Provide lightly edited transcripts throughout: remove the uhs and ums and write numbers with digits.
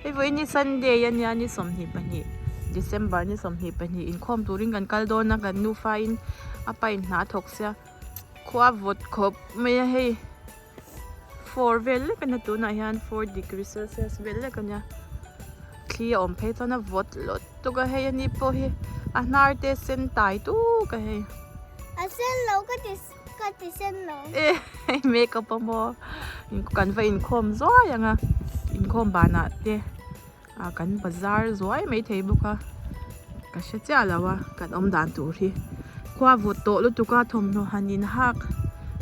Hei vawiin hi Sunday a nia ni 22 December ni 22 inkhawm turin kan kal dawn a kan nufa in a pa in hna a thawk sia khua vawt khawp mai a hei four vel lek a nia tunah hian four degree celsius vel lek a nia thli a awm phei chuan a vawt lawt tuk a hei ani pawh hi a hnar te sen tai tuk a hei. A sen lo ka ti ka ti sen lo. E hei makeup a maw kan va inkhawm zuai ang a inkhawm banah te ah kan bazar zuai maithei bawk a ka hre chiah lo a kan awm dan tur hi khua vawt tawh lutuk a thawmhnaw han in hak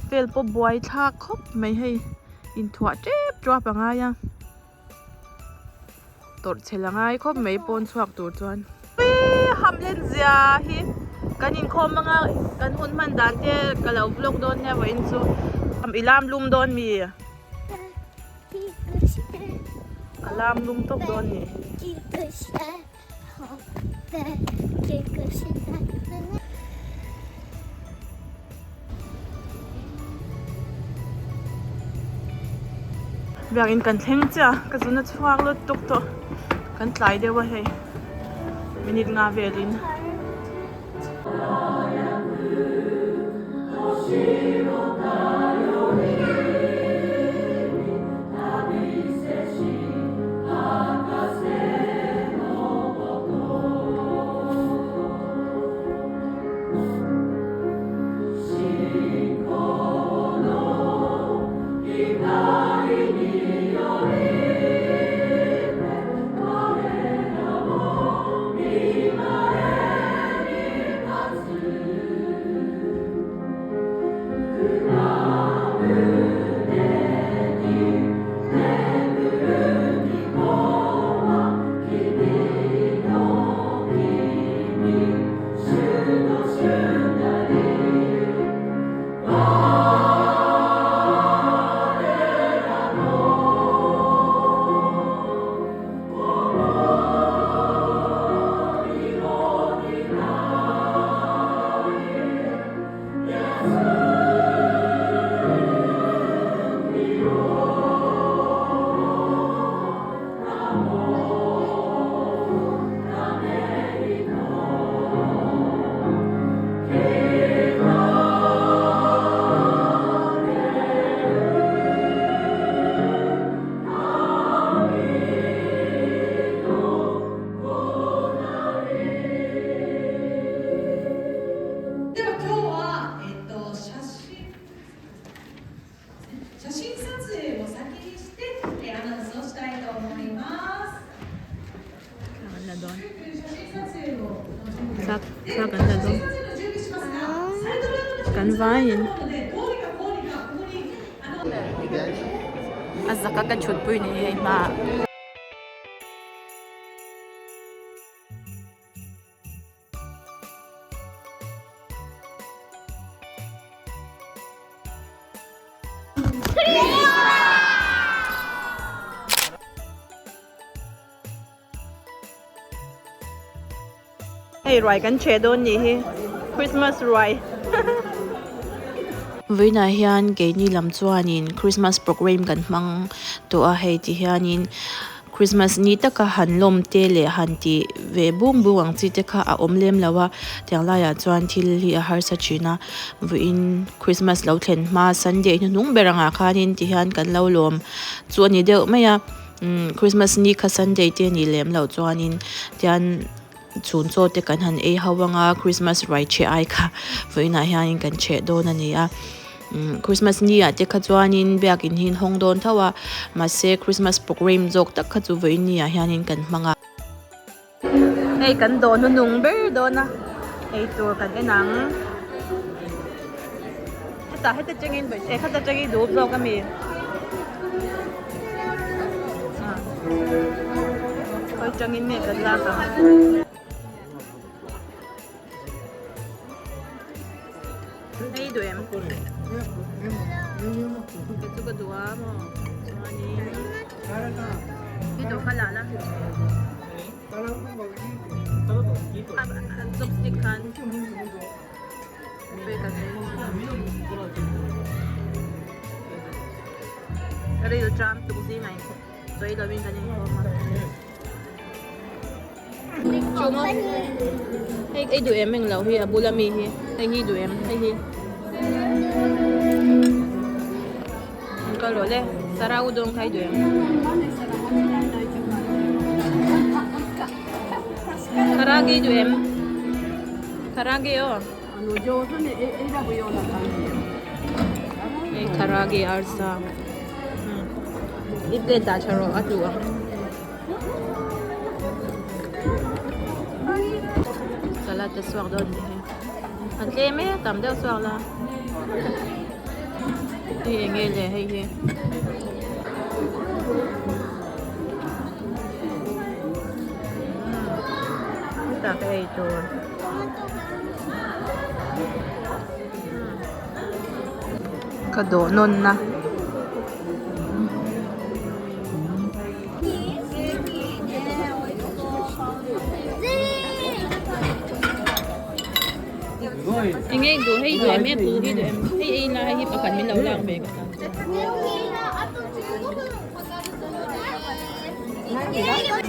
vel pawh buai thlak khawp mai hei inthuah tep tuap a ngai a tawrh chhel a ngai khawp mai pawn chhuak tur chuan hamlen zia hi kan inkhawm anga kan hun hman dan te ka lo vlog dawn nia vawiin chu i lam lum dawn mi. A lam lum tawp dawn ni. Biakin kan thleng chiah a, ka zun a chhuak lut tuk tawh. Kan tlai deuh a hei minute nga velin. Thla kan la dawn kan vaiin a zaka ka thutpui ni hei hmaah. Hei ruai kan chhe dawn nih hi Christmas ruai. Vawiinah hian keini lam chuanin Christmas program kan hmang tawh a hei ti hianin Christmas ni taka han lawm te leh han tih ve bung bung ang chi te kha a awm lem lo a tiang laiah chuan thil hi a harsa thin a vawiin Christmas lo thlen hma Sunday hnuhnung ber angah khanin ti hian kan lo lawm chu a ni deuh mai a. Umm Christmas ni kha Sunday te anih lem loh chuanin tian chhun chaw te kan han ei ho anga Christmas ruai chhe ai kha vawiinah hianin kan chheh dawn a ni a umm Christmas ni ah te kha chuanin biakin hi an hawng dawn tho a mahse Christmas program zawk tak kha chu vawiin ni ah hianin kan hmang a. Hei kan dawh hnuhnung ber dawn a eitur kan en ang hetah heta tangin eh khata tangin duh zawk ami khawi tangin nge kan lak ang. Hei duh em? Ka chu ka duh a maw chuanin i duh kha la la chopstick khan ril tram tuk zing a in. Chawi lovin kan inkhawm a. Chunga hei ei duh em englo hi a bula mi hi hei hi duh em hei hi kal rawh le sara udon kha i duh em. Karage i duh em karage aw hei karage arsa i plate dah tha rawh a tlu ang. Salad te suak dawn nih hi a tlem e tam deuh suak la hei eng nge le hei hi hetah ka ei tur ka dawh nawn na. Eng nge duh hei duh em apple hi duh em hei ei la hei hi pakhat min lo lak ve ka tan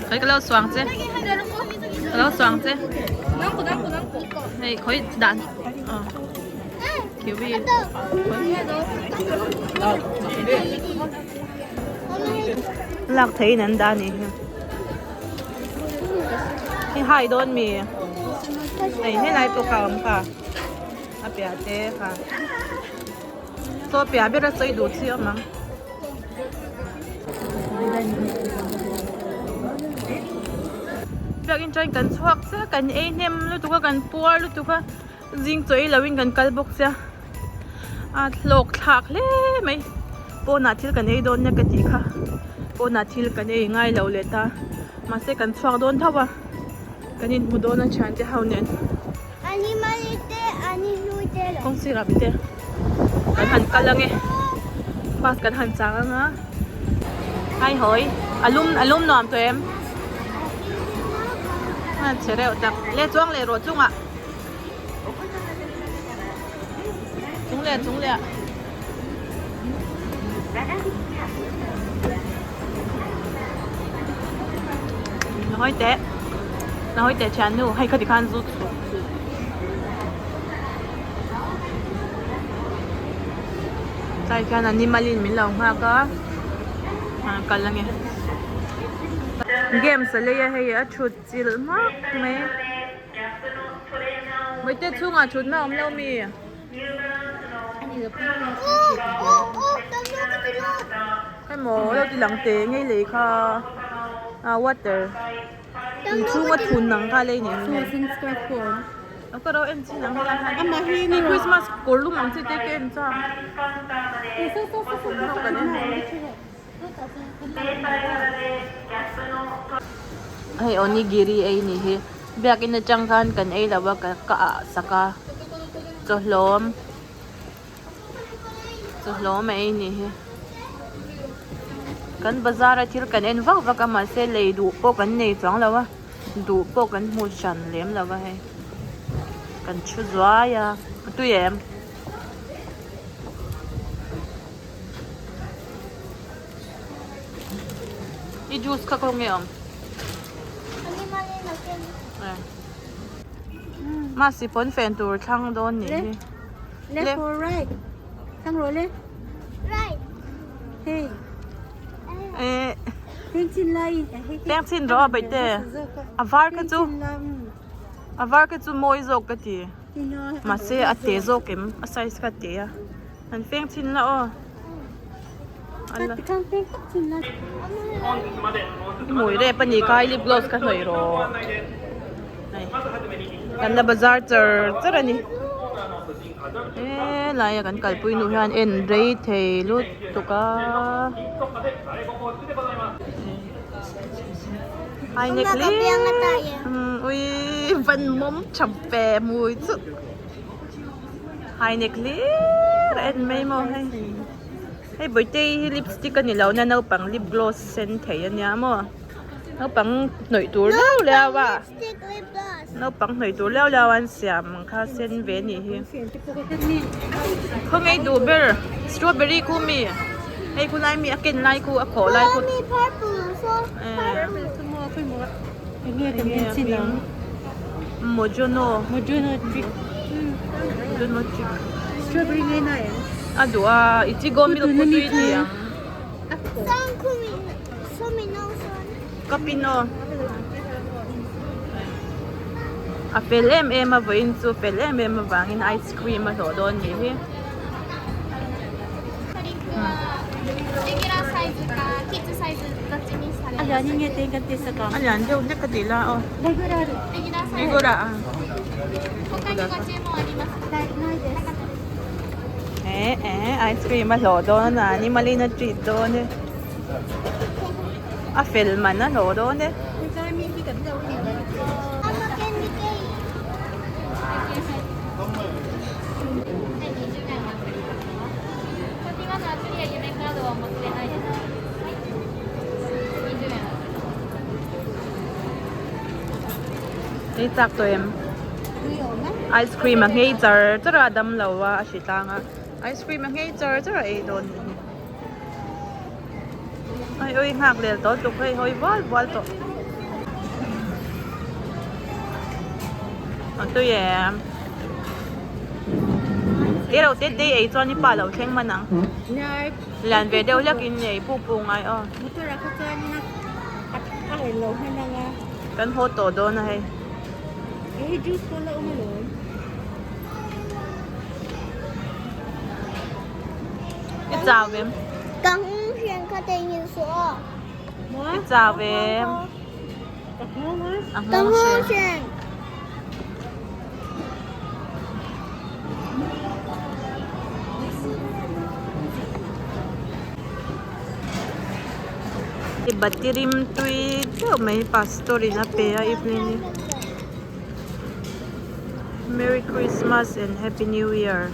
Khawi ka lo suang che ka lo suang che hei khawi dan kiwi Lak theihin an dah a nih hi. Hei hai dawn mi? Hei helai pawh kha a awm kha. A piah te kha. Saw piah ber a sawi duh chi a awm ang. Biakin chuan kan chhuak chiah kan ei hnem lutuk a kan puar lutuk a zing chaw ei loin kan kal bawk sia. A hlawk thlak hle mai pawnah thil kan ei dawn nia ka tih kha pawnah thil kan ei ngai lo leh ta mahse kan chhuak dawn tho a kan inhmu dawn a thiante ho nen kawng sirah te kan han kal ange bus kan han chang anga hai hawi a lum a lum nuam tawh em a che reuh tak le chuang leh rawh chungah. Chung leh chung leh Na hawi teh Na hawi teh thiannu hei khati khan zu chhuk Tlai khian animal in min lo nghak a kal ange Games a lei a hei a thut chilh hmak mai. Mawite chhungah thutna a awm lo mi? Hemaw lo ti lang teh ngei lei kha a water tui chhunga thun ang kha lei nih hmel ka ro en chin ang helai hian hei Christmas kawr lum ang chi te ka en chak Hei onigiri ei ni hi biakin atang khan kan ei lo a ka ah sak a chawhlawm chawhlawm a ei ni hi kan bazar a thil kan en vak vak a mahse lei duh pawh kan nei chuang lo a duh pawh kan hmu hran lem lo a hei kan thu zuai a a tui em. I juice kha kawng nge awm? Masi pawn fen tur thlang dawn nih hi. Left or right? Thlang rawh le. Right. Hey. Eh. Peng chin lai. Peng chin rawh a baite. A var kha chu. A var kha chu mawi zawk ka ti. Mahse a te zawk em? A size kha a te a. An feng chhin la aw. Hmui rep a ni kha lip gloss ka hnawih rawh. Hei kan la bazar char char a ni. He laia kan kalpui nu hian en rei thei lutuk a. Hai nek hlir ui van mawm tha ve hmui chu. Hai nek hlir a en mai maw hei hei bawihte hi lipstick a ni lo na naupang lip gloss sen thei a nia maw naupang hnawih tur leu leu a naupang hnawih tur leu leu an siam ang kha sen ve a nih hi khawngaih duh ber strawberry khu mi. Hei khulai mi a ken lai khu a khawh lai khu. Mojono. Mojono trick. Mojono trick. Strawberry nge na em? A duh a ichigo milk khu tui ti ang. Ka pin aw. A fel em em a vawiin chu fel em em avangin ice cream a hlawh dawn nih hi. A lian deuh hlek ka tih la aw. Regular a. Eh eh ice cream a hlawh dawn a ni malin a treat dawn e. A fel man a hlawh dawn e. Ei chak tawh em? Ice cream a nghei char char a dam lo a a hri tlang a ice cream a nghei char char a ei dawn nih hi. Oi oi nghak lel tawh tluk hei hawi vual vual tawh. A tui em? Te reuh te te ei chuan i pa lo thleng man ang. Lian ve deuh hlek in ei pu pu ngai aw. Kan haw tawh dawn a hei. I chau em? Ka hung hrian kha te in suh aw. I chau em? Ka hung hrian. Bati rim tui deuh mai pastor in a pe a evening in Merry Christmas and Happy New Year.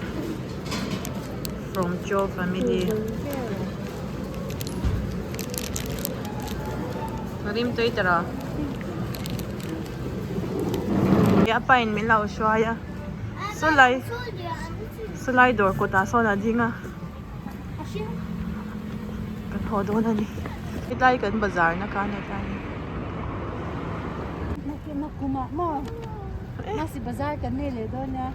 From Joe family. Rim tui tara. A pa in min lo hruai a. Saw lai saw lai dawr kawtah sawn a ding a. Kan haw dawn a ni. Hetlai kan bazar na khan hetlai hi. Bazar kan nei leh dawn nia.